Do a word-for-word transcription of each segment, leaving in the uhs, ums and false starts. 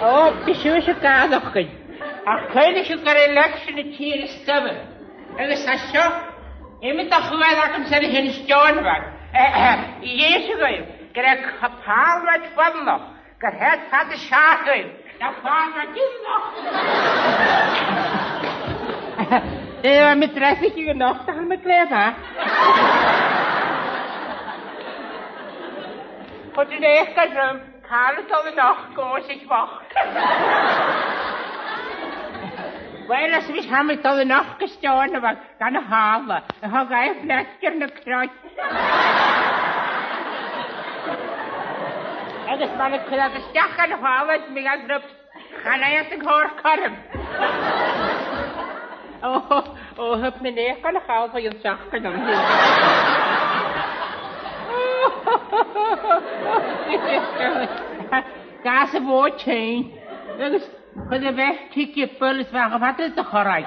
Ò, bidh sibhse a' gàireachdainn. Ach cuimhnich gur e election an tìr as duilghe. Agus an seo, iomadach uair agam-sa air a thighinn a Steòrnabhagh. Eh, eh, dh'inns mi dhuibh gur e Pàrlamaid Bhunach, gur e fada seachdain, na Pàrlamaid Bhunach. Eh, mi traffic a-nochd, ach mi glè mhath. Chuir mi an eagal orm. Càit a bheil an each, gus an bochd? Uill, is mise, tha mi a' dol a-nochd gu Steòrnabhagh, dhan a' halla, a thogail fleasgar na croit. Agus mar a chuir iad a-steach dhan a' halla, mi gan rub, chan fhaigh iad an còrr cothrom. Ò, ò, thug mi an eagal a chall fad an t-seachdain an-diugh. Gas a' bhòt fhèin. Agus chuir a' bhean ticket buileach a bh' aca fada do chorraig.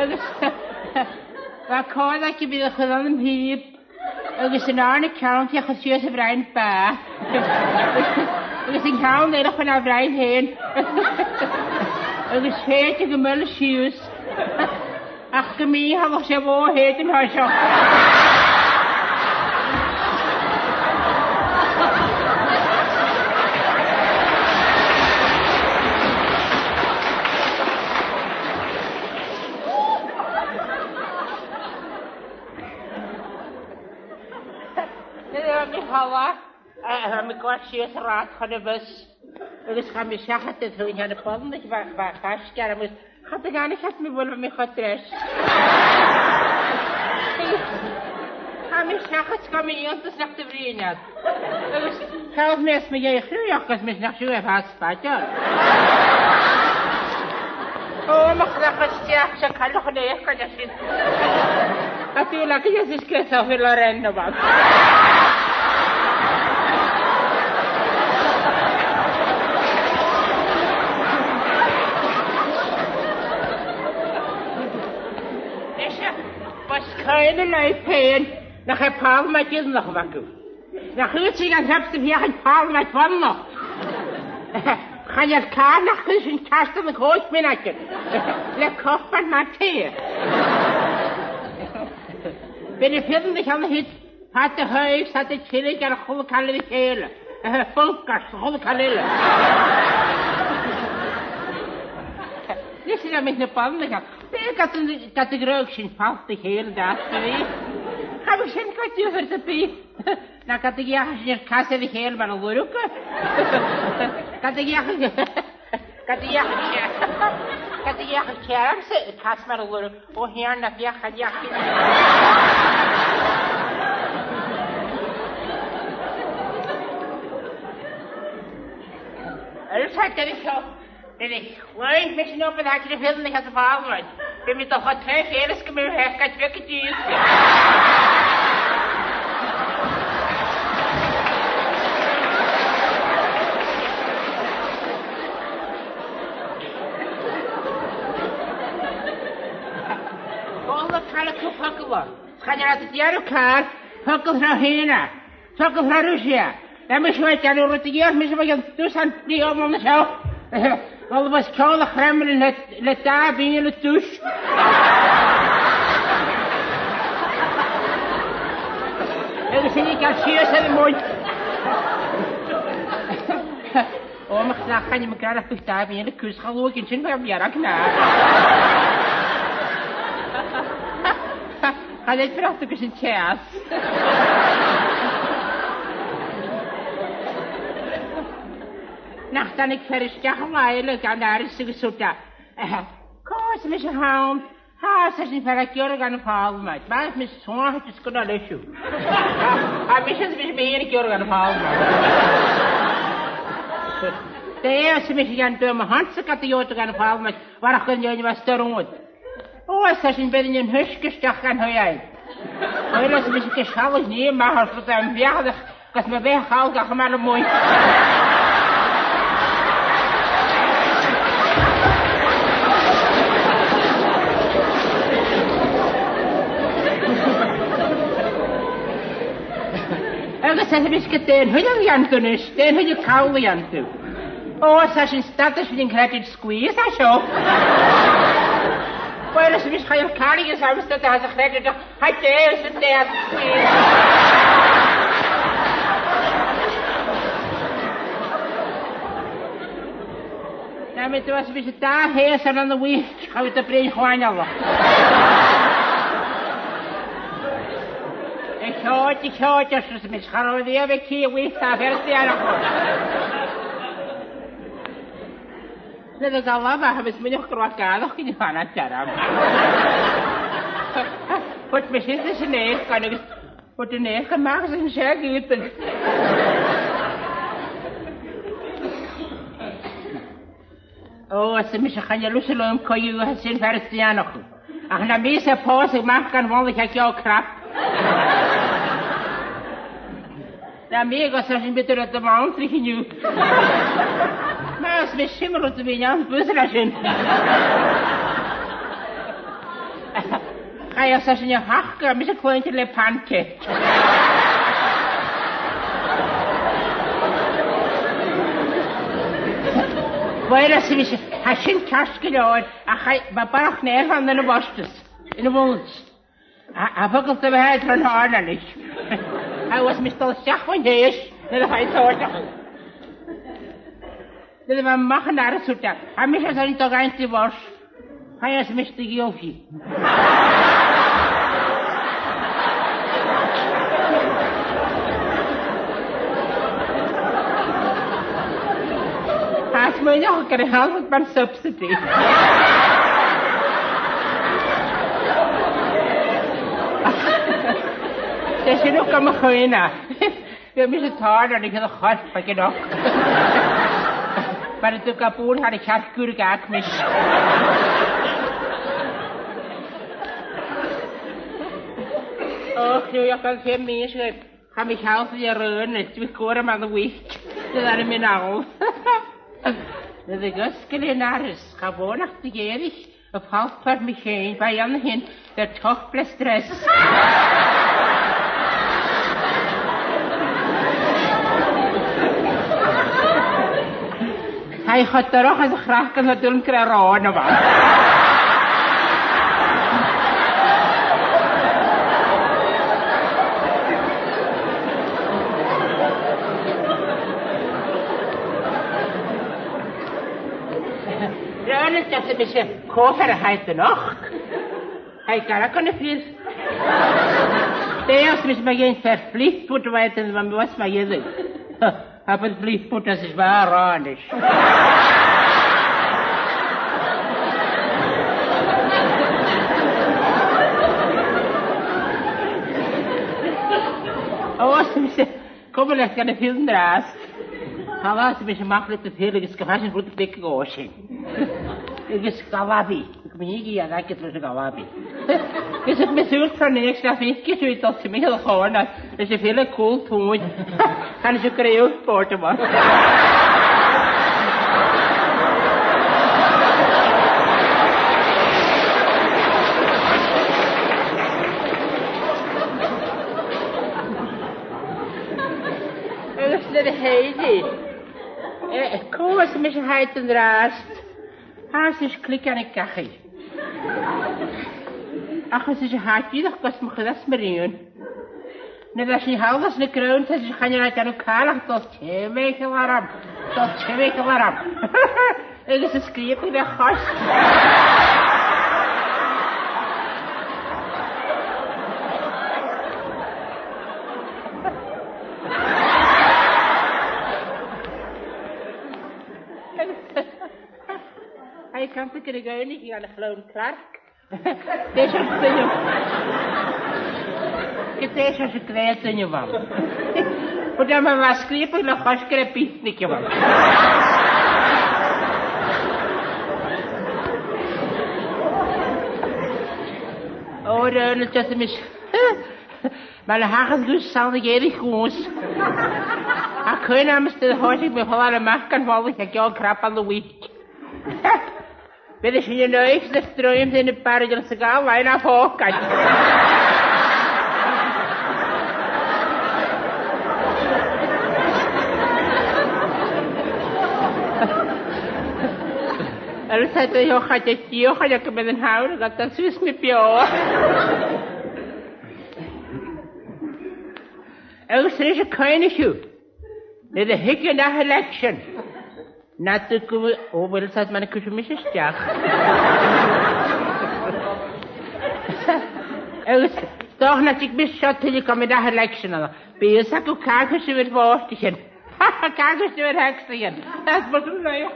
Agus bha còir aige bhith a' chur ann am pìob. Agus an dàrna ceann a chuir sìos a bhroinn bàth. Agus an ceann eile a chuir na bhroinn fhèin. Agus shèid e gu mil sìos. Ach gu mì-shealbhach, 's e bho shèid an toiseach. Nuair a bha mi thall, eh, bha mi a' coiseachd sìos an rathad chun a' bhus, agus chaidh mi seachad air taobh a' bhunach, bha, bha faisg orm, agus cha do dh'aithnich mi bhuel bha mi cho dreis. Chaidh mi seachad, 's gum b' e iongnadh nach do bhruidhinn iad. Agus thàinig mi às mo dhèidh-chruinneachadh, agus mise nach siud a bha spaideil. Ò, mo chreach a-steach, 's e cailleach an eagal a tha sin. A bheil thu a' creidsinn gur e seo a bha Lorraine a bh' ann? Mise, bha sgaoileadh leam fhèin nach e Pàrlamaid Bhunach a bh' agam. Nach fhaodadh sinn an trip a dh'fheuchainn Pàrlamaid Bhunach? Chan eil càil nach cuir sinn ceart ann an còig mionaidean le cupan mar tì. Bidh na fireannaich ann a shiud fad a h-aoigh, 's iad a' tilleadh gu a h-uile càil ri chèile. Eh, bunkers, a h-uile càil eile. Nis, a-nis, na Pàrlamaid, bidh iad a', iad a' ghràdh sinn falt ri chèile, an-dràsta. Cha bhi sin gu diofar sam bith. Na ged a dh'fheuch sinn a chas air a chèile mar an lùrag. Ged a dh'fheuch, ged a dh'fheuch, ged a dh'fheuch ceann-sa a chas mar an lùrag. Ò, Thighearna, bheachd, bheachd. Air seo, deireadh seo. Nuair a chluinn mise an obair aig na fireannaich anns a' Phàrlamaid, bidh mi a' dol cho toilichte 's gum bi mi a' faicinn beagan dìosgaid. Bhon a' chàil a' cur focal ann. 'S chan eil iad a' dèanamh càil, focal tro Shìona. Focal tro Ruisia. Tha mise a' dèanamh rud a dh'fheuch mise bho chionn dusan bliadhna an seo. Dh'fhalbh os cionn a' Chremlin le, le dà mhìle duais. Agus sin a' dol sìos air a muin. Ò, mo chreach, chan eil mi ag ràdh ach dà mhìle cus, cha luaigh sinn sin gu dearbh, nach. Chan eil fhios agam gu bheil sin ceart. Nach tàinig fear a-steach an là eile gan aire agus thuirt e, "Cò às a tha mise a th' ann?" "Tha, 's e sin fear a tha ag iarraidh dhan a' Phàrlamaid." "Bha, 's mise sònraichte is gun a leis thu." "Tha, 's mise, 's mise ag iarraidh dhan a' Phàrlamaid." "Dè, 's mise dhan dòigh mo shon-sa gad iarraidh dhan a' Phàrlamaid, bharrachd air an fheadhainn a bha a' stair annad." "Ò," ars esan, "bheir sinn an t-uisge a-steach dhan taigh." "Uill," ars mise, "gu sealladh nì math ort, bha e am beachdach gus mo bheatha a chall gach a' mhana a-muigh." Tha mise gu dè an t-uile a dhèanamh a-nis, dè an t-uile call a dhèanamh. Ò, tha sinn stad, tha sinn a' creidsinn squeeze an seo. Uill, tha mise chaidh càil agus tha mise stad, tha mise a' creidsinn, tha Dè, tha mise stad, tha squeeze. Tha mi, tha mise dà thè san an-uiridh. Cha bhi do bhriathran còmhla. A sheòid, a sheòid, ars mise, cha robh riamh aici a bhith, tha fear a' dèanamh. Nuair a ghabh e, tha mi a' smaoineachadh gun robh e gàireachdainn a' fanaid orm. Thuit mise sin leis an fhear agus thuit an fhear a-mach às an t-seagh dhìot. Ò, ars mise, chan eil fhios agam co-dhiù, tha sin furasta a dhèanamh. Ach nam biodh e a' pòsadh mac an bhalaich aig Joe Crap. Nam biodh, ars mise, bidh e air a bhàntrich an-diugh. Mas math, ars mise, sin rud a bhiodh ann, bhuail e sin. Chaidh, ars mise, a thachairt, mise a' cluinntinn le pancake. Uill, ars mise, tha sin ceart gu leòr, ach chaidh, bha barrachd nèamhan ann am bostas, anns a' mhunch. A, a bheil fhios agad dè bha tron thàirneanaich? Tha, ars mise, dol a-steach bhon taigh, nuair a chaidh tòiseachadh. Nuair a bha e a-mach an àras, thuirt e, tha mise airson dol a dh'Auntie Walsh. Tha, ars mise, dè dh'fheuch i? Tha mi a' smaoineachadh gur e a thàinig mar subsidy. Tha sin a' cur mo chuimhne. Bha mise a' tarraing air a' chorp aig an oidhche. Mar a thug e bùrn thar a' chearc gur gabh mise. Och, nuair a chaidh mi, 's e, chaidh mi a shealltainn air Raonaid, 's bha e còmhla rium an-uiridh, nuair a bha mi ann. Nuair a dh'fhosgail e an àras, cha b' ann ach do dh'èirich a' phalpar mi fhèin, bha e ann a shin, the topless dress. Tha e cho dorcha 's a' chraiceann a' dol gu robh e ròin a bha. Raonaid, ars mise, cò fear a th' agad a-nochd? Tha e ag ràdh gun a fir. Dè, ars mise, ma dheidhinn fear Fleetwood a bha iad, bha mi a' fàs mu dheireadh. Abair Fleetwood às a' bhàr a-nis. Ò, ars mise, cò bha leat gun a fir an-dràsta? Thalla, ars mise, a-mach leat a' fir agus gabh fhèin rud beag a dh'fhàs sin. Agus galabi. Gu mìnich a dh'fhàg iad leis a' ghalabi. Agus thug mi sùil tro na h-uile sgath a bh' aige, 's e a' dol timcheall a' chòrnair, leis a' fhir a' cùl tùin. Chan eil sibh ag iarraidh spòrs a-mach. Agus nuair a thèid e, eh, cò, ars mise, a th' agad an-dràsta? Tha, ars ise, clicean aig dachaigh. Ach, ars ise, tha e dìreach gus mo chuideachd mar aon. Nuair a bha sinn thall anns na grunns, ars ise, chan eil e a' dèanamh càil ach dol timcheall orm, dol timcheall orm. Agus a' sgrìobadh le choisg. Agus tha e ag ràdh gur e a' gabhail a' chlann Clark. Dè seòrsa duine? Gu dè seòrsa greis duine a bh' ann? Bhuel, ma bha e a' sgrìobadh le choisg, gur e beatnik a bh' ann. Ò, Raonaid, ars mise. Mar a thachair dhut, 's ann a dh'èirich dhòmhsa. Ach cuimhn' agam-sa nuair a thòisich mi a' falbh a-mach dhan bhalaich aig Joe Crap an-uiridh. Bha sinn a-nochd 's a' struim dha na barraichean 's a' gabhail làmh na phòcaid. Agus tha e dìreach, tha e dìreach aig a' mheadhan-samhradh, agus tha suas mi beò. Agus 's e sin a' choinneachadh. Nuair a thig an ath election, na tuig thu, o, uill, 's e mar a chuir mise a-steach. Agus 's dòcha nach tig mise seo tuilleadh gu an ath election, ann. Bidh fhios agaibh càit an cuir sibh ur bhòtaichean. Càit an cuir sibh ur theacsaidhean. That's what I'm like.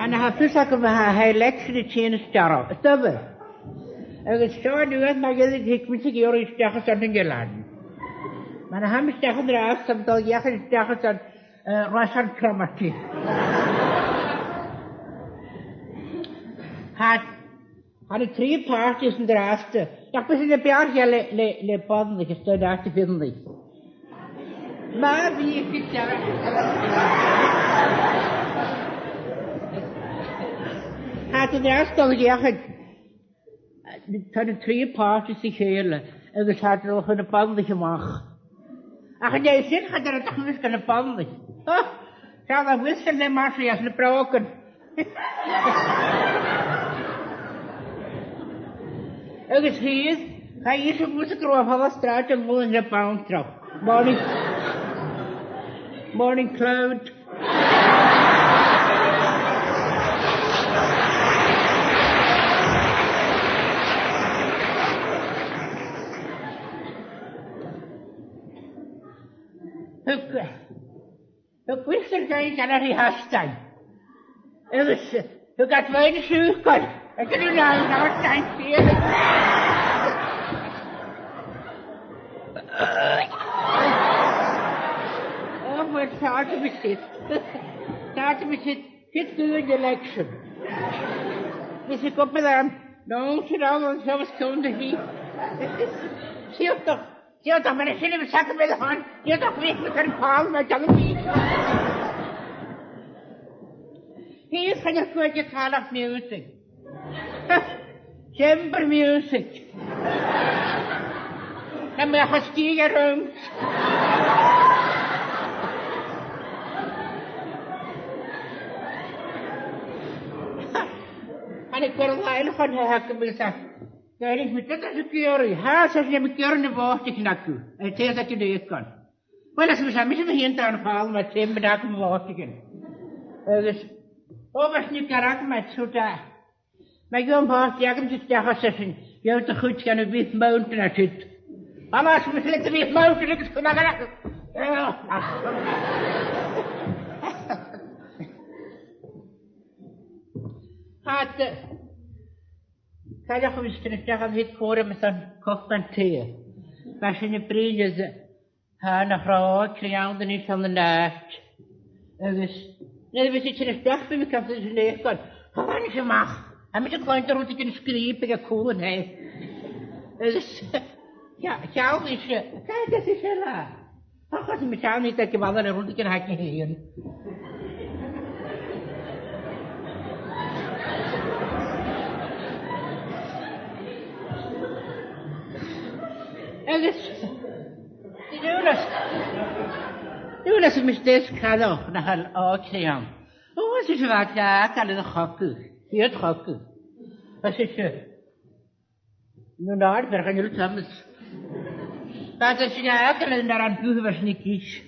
An tha fios agaibh, tha, tha election a' tighinn as t-earrach. Is dòcha. Agus seo an uair mu dheireadh a thig mise ag iarraidh a-steach airson nan eileanan. Mar a tha mi a-steach an-dràsta, tha mi a' dol a dh'fheuchainn a-steach airson, eh, Ros an Cromarty. Tha, tha na trì parties an-dràsta. Nach bi sinn a' beàrrsadh le, le, le boireannaich is dòigh àite fìrinn. Ma bhi e fit dearg. Tha iad an-dràsta a' dol a dh'fheuchainn. Tha na trì parties ri chèile, agus tha iad a' dol a chur na boireannaich a-mach. Ach an dèidh sin, cha do rachadh fios gu na boireannaich. Ha! Seall, a' whistle le mar sin às na brògan. Agus chì thu, chaidh fhios agam gu robh e a' falbh sràidean an-diugh le banntrach. Morning, morning cloud. Thug, thug Winston Grange an airth a-steach. Agus, eh, thug iad bhuainn siùcair. Agus an uair sin, an uair sin, oh, well, tha mi a' smaoineachadh. Tha mi a' smaoineachadh, fit through an election. Bha sinn ag obair ann, no, sit down and show us down the heat. Siuthad. Dìreach, mar a sin, bha sinn a' faighinn, dìreach, bha mi a' cur pàl, mar a chanadh mi. Tha fhios, chan eil cuid a' càil ach music. Chamber music. Tha mi a' cur sgìth orm. Tha mi a' cur làmhan chun na h-agam is a Dh'èirich mi, dè tha sibh ag iarraidh? Tha, 's e, tha mi ag iarraidh na bhòtaichean agaibh. Eh, tha e aig an eucoinn. Uill, arsa mise, tha mise fhìn dhan phàl, ma tha mi a' dol a bhòtaichean. Agus, o, bha sinn ag ràdh mar sin, tha. Ma gheibh am bàta agamsa a-steach, arsa sinn, gheibh do chuid dhen a' Big Mountain a-siud. Arsa mise, le do Big Mountain agus chun agad. Tha, eh, Chaidh a chur a-steach an siud còmhla ris an cupan tì. Bha sinn a' bruidhinn air, tha, nach robh òigridh ann a-nis ann an àite. Agus nuair a bha sinn a' tighinn a-steach, bha mi a' cantainn ris an eucoinn, "Tha, bhain sinn a-mach. Tha mise a' cluinntinn rudeigin a' sgrìobadh aig a' chùl an taigh." Agus, "Ceà-, ceann ise, càit a bheil ise an-dràsta?" Ach, arsa mise, "Chan eil, tha i aig a' bhaile le rudeigin a th' aice fhèin." Agus, dìreach, dìreach, arsa mise, "Dè as coireach nach eil òigridh ann?" "O," arsa ise, "bha e glè fhàgail air a' chogadh, a' chiad chogadh." Arsa ise, "No, no, bha e glè fhàgail air a' chogadh." Bha e glè fhàgail air an aran-dubh a bha sinn ag ithe.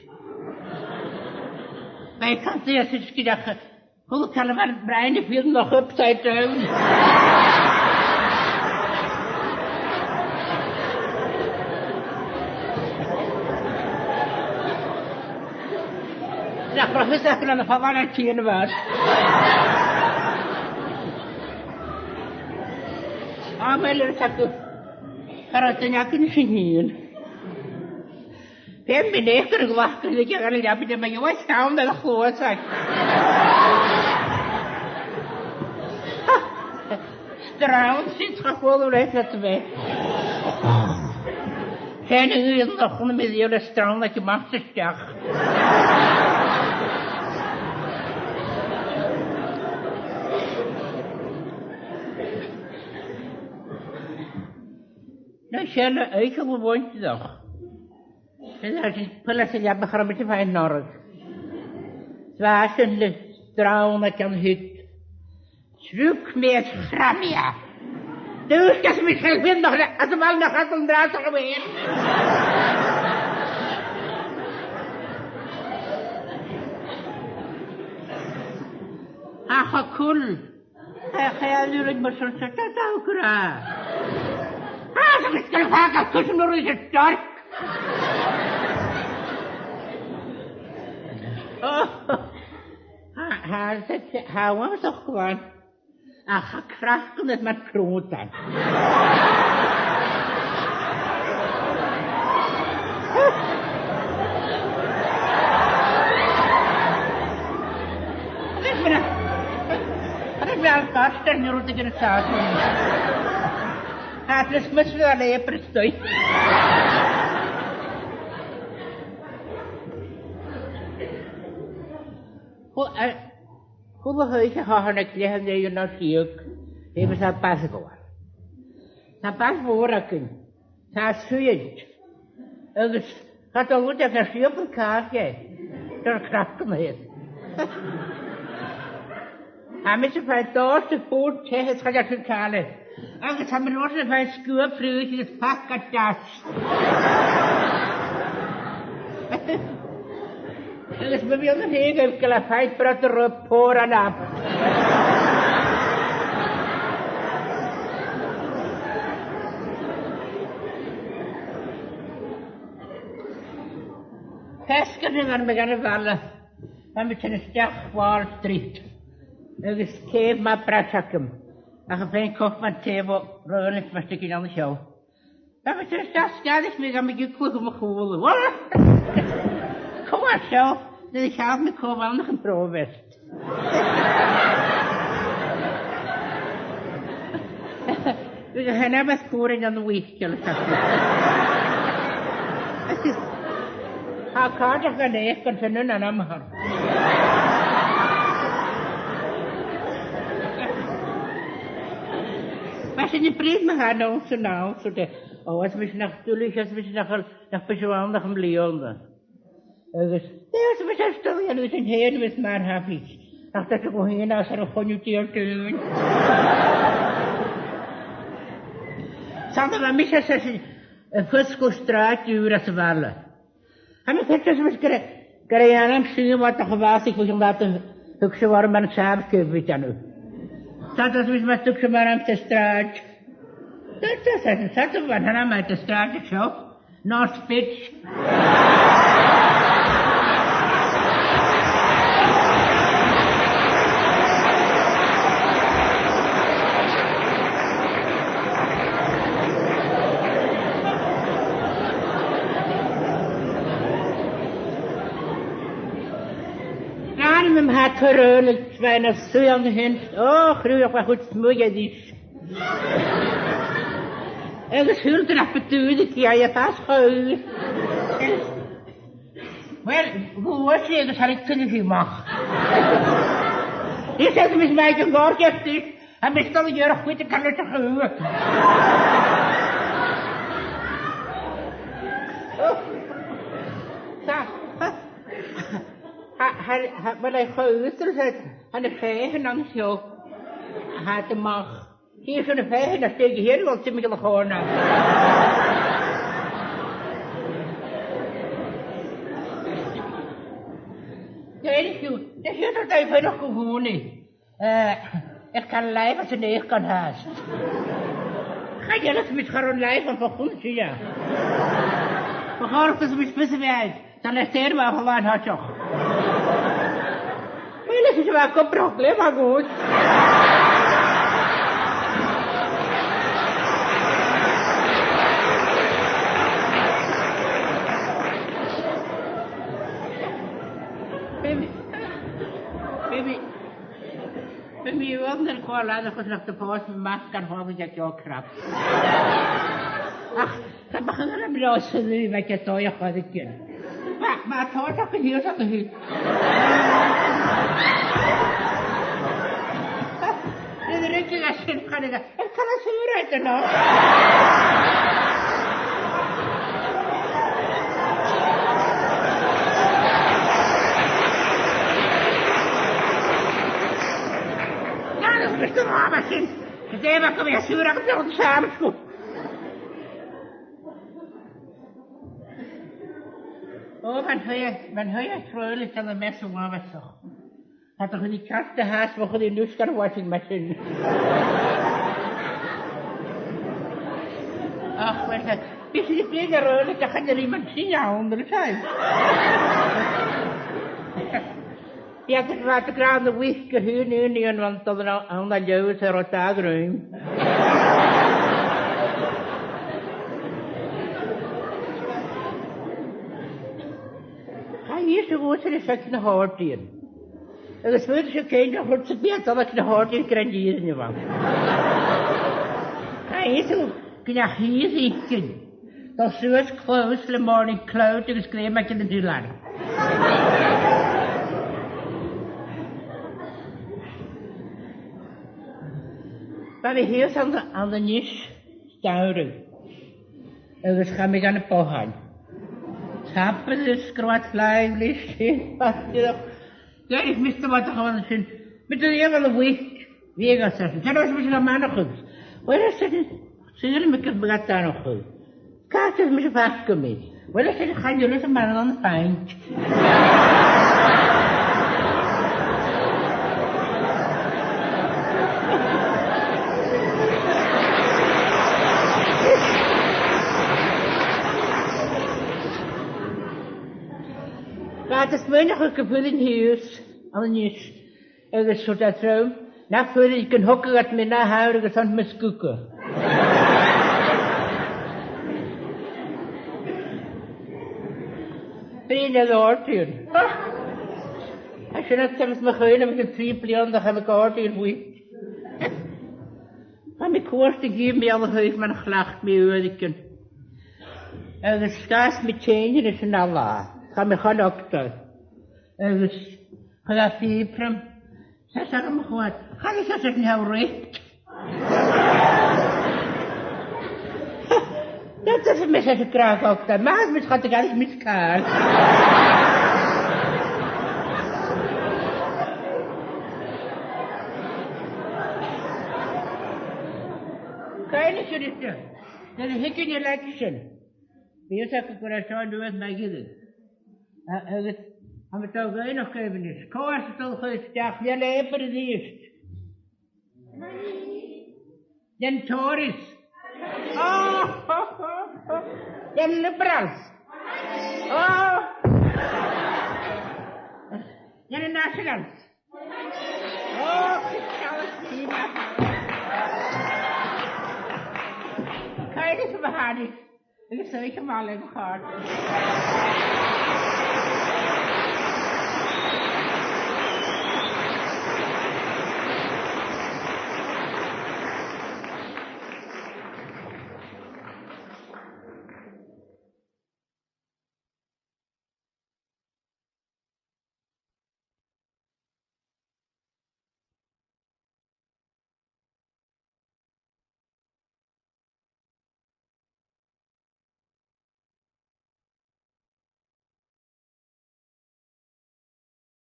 Bha e a' cantainn, arsa ise, gu deach, a h-uile càil a bha a' bruidhinn a' faighneachd upside down. Nach robh fios aca na fàileadh a' tighinn a-mach. Ach, uill, arsa ise, cha robh duine againn sin fhèin. Feumaidh mi an eucoinn a ghlacadh, le gearradh leabaidh, ma gheibh e ceann air a' chluasan. Srann, sin cha chuala mi riamh iad a' bheith. Tha e na dhùnadh, chunna mi riamh le srann aig a' mhairt a-steach. Nise, le oidhche a' mhuinntir. Tha sin, peileas a' leabaidh, cha robh mise a' faighinn an oiread. Bha sin le srann aig an siud. Shrug mi is chrom e. Dhùisg mi, 's e fìor nach, às a' bhaile nach fhaca mi an-dràsta ach a bheil. Ach a cùl. Cha, cha do rinn mi sin, 's e, tha, tha, gu robh. Tha, 's e, 's gu robh fàgail cùisean nuair a bha e a' dol. Ò, tha, tha, tha, tha, tha, tha, tha, ach tha craiceann air mar chròdan. Agus mura, agus mura, an càirdean, nì rudeigin a' sàs. Tha Christmas le April a-staigh. Chu, eh, chuala thu a h-uile duine aig leth-uair an dèidh a-nis, tha e, bha e a' bàs a' ghabhail. Tha bàs mhòr againn. Tha e a' suidhe. Agus cha do dh'fhaodadh e a-nis a dhèanamh càil dheth. Tha craiceann air. Tha mise a' faighinn dòrtadh bùrn teatha is cha deach sinn càil air. Agus tha mi an uair sin a' faighinn sguab fraoich agus paca deas. Agus bha mi ann an taigh gu bheil e a' faighinn brot de rub pòr an ab. Feasgar nuair a bha mi dhan a' bhaile, bha mi a' tighinn a-steach Wall Street, agus cèibh math braise agam, ach a' faighinn cupan tì bho Raghnaill, mas e do ghinealach a th' ann. Bha mi a' tighinn a-steach, sgaoil mi, bha mi ag eagal air mo chùlaibh. Uill, cò bha seo? Nuair a sheall mi cò bh' ann, ach am Provost. Bha e a' faighinn àbhaist cùraim ann an Mhìcheal. Tha càirdeas dhan aircon sin an-dràsta. Bha sinn a' bruidhinn mu dheidhinn ann 's ann, 's ann, de, ò, is mise nach duilich, is mise nach, nach bi sibh ann ach am bliadhna. Agus, dè, is mise a' stad a' dèanamh sin fhèin, is mar a tha fios. Ach tha sibh gu h-ìosal às ar a' choinneamh dìreach dùin. 'S ann a bha mise, 's e sin, a' fosgladh sràid ùr às a' bhaile. Tha mi a' creidsinn gur e, gur e an t-ainm sin a bh' air a' bhàs a bh' aig an latha, thug sibh orm an sàbh gu bhith dèanamh. Tha, tha, tha, tha, thug sibh orm an sàbh. Tha, tha, tha, tha, tha, tha, tha, tha, tha, tha, tha, tha, North Beach. Rinn mi, tha, tha, rinn mi, bha e na suidhe an sin, o, chruaidh, bha e a' cur smuain a-rithist. Agus thuirt e nach b' e dùil a dh'fhàs e fhathast cho ùr. Uill, bhuail e agus thàinig tuilleadh a-mach. Is e, is mise a-mach an gàrradh a-rithist, tha mise a' dol a dh'iarraidh cuideigin leis a' chù. Tha, tha, tha, tha, bhuel, e cho ùr, tha, tha na fèithean an seo. Tha iad a-mach. Chì sibh na fèithean às dèidh a thighinn, bhuel, timcheall a' chòrnair. Dè, dè, dè, dè, dè, dè, dè, gu h-ùrnaigh. Eh, air can live às an aircon fhathast. Cha dèan mise, cha robh an live ann bho chionn sìon. Bu chòir dhomh mise fios a bhith air. Tha na stèirean a' falbh an toiseach. Uill, is e sin a bha gu bràth glè mhath dhomh. Bha mi, bha mi, bha mi uaireannan a' còmhradh agus nach do phòs mi mac gan fhàgail de cheò crap. Ach, tha bachan a' bhreosla a bheith ag dòigh a chur aige. Ma, ma tha tòrr aca shìos aca shìos. Nuair a ruigeas e sin, chanadh e, "An can thu siùcar air an-diugh?" Can thu siùcar air an-diugh? Gu dè bha gum biodh siùcar agam an sàmhchair? Ò, bha an taigh, bha an taigh a' craoladh anns a' mheas uabhasach. Cha do chuir mi ceart a-steach mo chur an uisge dhan washing machine. Ach, uill, bha sinn a' bruidhinn air an ròl a' dol a dh'fhaighinn an sin ann, a bheil fhios? Bha iad ag ràdh gu robh na bhuic gu h-aon uair an uair a bha iad a' dol ann an, ann an leabhar a robh dà dhruim. Chaidh mise a dh'fhuasgladh air feadh na h-òrdaighean. Agus bha mise a' faighinn a' chuairt sa bhiadh a' dol aig na h-òrdaighean gur e an fhìrinn a bh' ann. Chaidh mise gu na h-ìre idir. Dol suas close le morning cloud agus grèim aig an t-silear. Bha mi shìos ann an, ann an Nis, Geamhradh. Agus chaidh mi gun a' bhothain. Tapadh leis gu robh iad làimh leis sin, bha iad dìreach. Dh'èirich Mister Waterhorn an sin, "Madainn mhath, a bhuic." Bhiodh e sin, "Dè an uair a bhios mi a' manachaidh?" "Uill," ars esan, "saoilidh mi gum bi e a' dannachadh." "Càit a bheil mise a' faicinn mi?" "Uill," ars esan, "chan eil fhios agam an ann am faint." Bha iad a' smaoineachadh gum b' urrainn shìos ann an Nis. Agus thuirt e rium, nach b' urrainn gun togadh iad mi na h-àmhghar agus an t-sguga. Bhruidhinn e air òrdaighean. Tha sin a' toirt mo chuimhne, bha mi trì bliadhna, chaidh mi gu h-òrdaighean bhuidhe. Chaidh mi cuairt a dh'fheuchainn mi an taigh mar a chleachd mi uaireigin. Agus dh'fhàs mi tinn an sin an latha. Chaidh mi chun a' dhotair. Agus chuir e fìor bhriseadh orm a' chuairt. Chan eil fhios agam an e ric. Dè tha mise a' gràdh agad? Math, mise, cha do dh'fhairich mise càil. Cuimhnich air seo. Nuair a thig an election, bidh fhios agad gu bheil seo an uair mu dheireadh. A-, agus tha mi a' dol a dh'fhaighneachd dhuibh a-nis, cò às a tha a' dol a chur a-steach le Labour a-rithist? Dhan Tories? Oh, oh, oh, oh. Dhan Liberals? Oh. Dhan Nationals? Oh, Christianity. Cuimhnich a bh' ann. Agus suidhich a-mach le mo chàirdean.